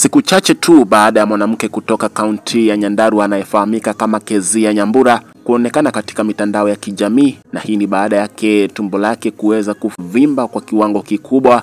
Siku chache tu baada ya mwanamke kutoka kaunti ya Nyandarua anayefahamika kama Kezia Nyambura kuonekana katika mitandao ya kijamii, na hii ni baada yake tumbo lake kuweza kuvimba kwa kiwango kikubwa.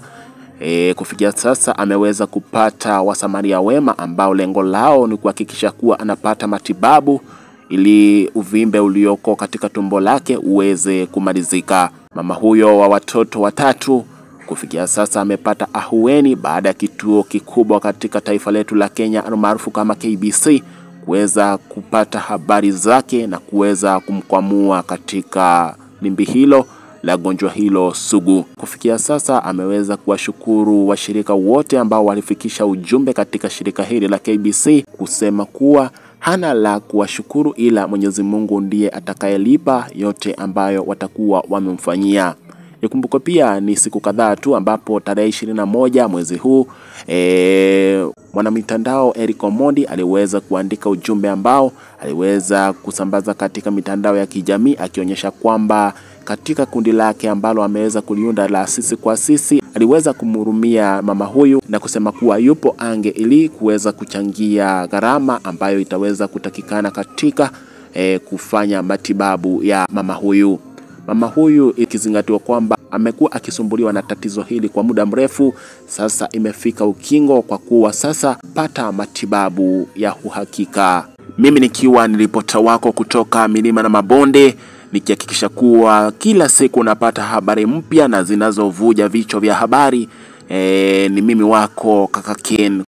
Kufikia sasa ameweza kupata wasamaria wema ambao lengo lao ni kuhakikisha kuwa anapata matibabu ili uvimbe ulioko katika tumbo lake uweze kumalizika. Mama huyo wa watoto watatu kufikia sasa amepata ahueni baada ya kituo kikubwa katika taifa letu la Kenya almaarufu kama KBC kuweza kupata habari zake na kuweza kumkwamua katika limbi hilo la gonjwa hilo sugu. Kufikia sasa ameweza kuwashukuru washirika wote ambao walifikisha ujumbe katika shirika hili la KBC kusema kuwa hana la kuwashukuru ila Mwenyezi Mungu ndiye atakayelipa yote ambayo watakuwa wamemfanyia. Ikumbuke pia ni siku kadhaa tu ambapo tarehe 21 mwezi huu mwanamitandao Eric Omondi aliweza kuandika ujumbe ambao aliweza kusambaza katika mitandao ya kijamii akionyesha kwamba katika kundi lake ambalo ameweza kuliunda la Sisi kwa Sisi aliweza kumhurumia mama huyu na kusema kuwa yupo ange ili kuweza kuchangia gharama ambayo itaweza kutakikana katika kufanya matibabu ya mama huyu. Mama huyu ikizingatiwa kwamba amekuwa akisumbuliwa na tatizo hili kwa muda mrefu, sasa imefika ukingo kwa kuwa sasa pata matibabu ya uhakika. Mimi nikiwa ni ripota wako kutoka milima na mabonde, nikihakikisha kuwa kila siku unapata habari mpya na zinazovuja vichwa vya habari. Ni mimi wako Kaka Ken.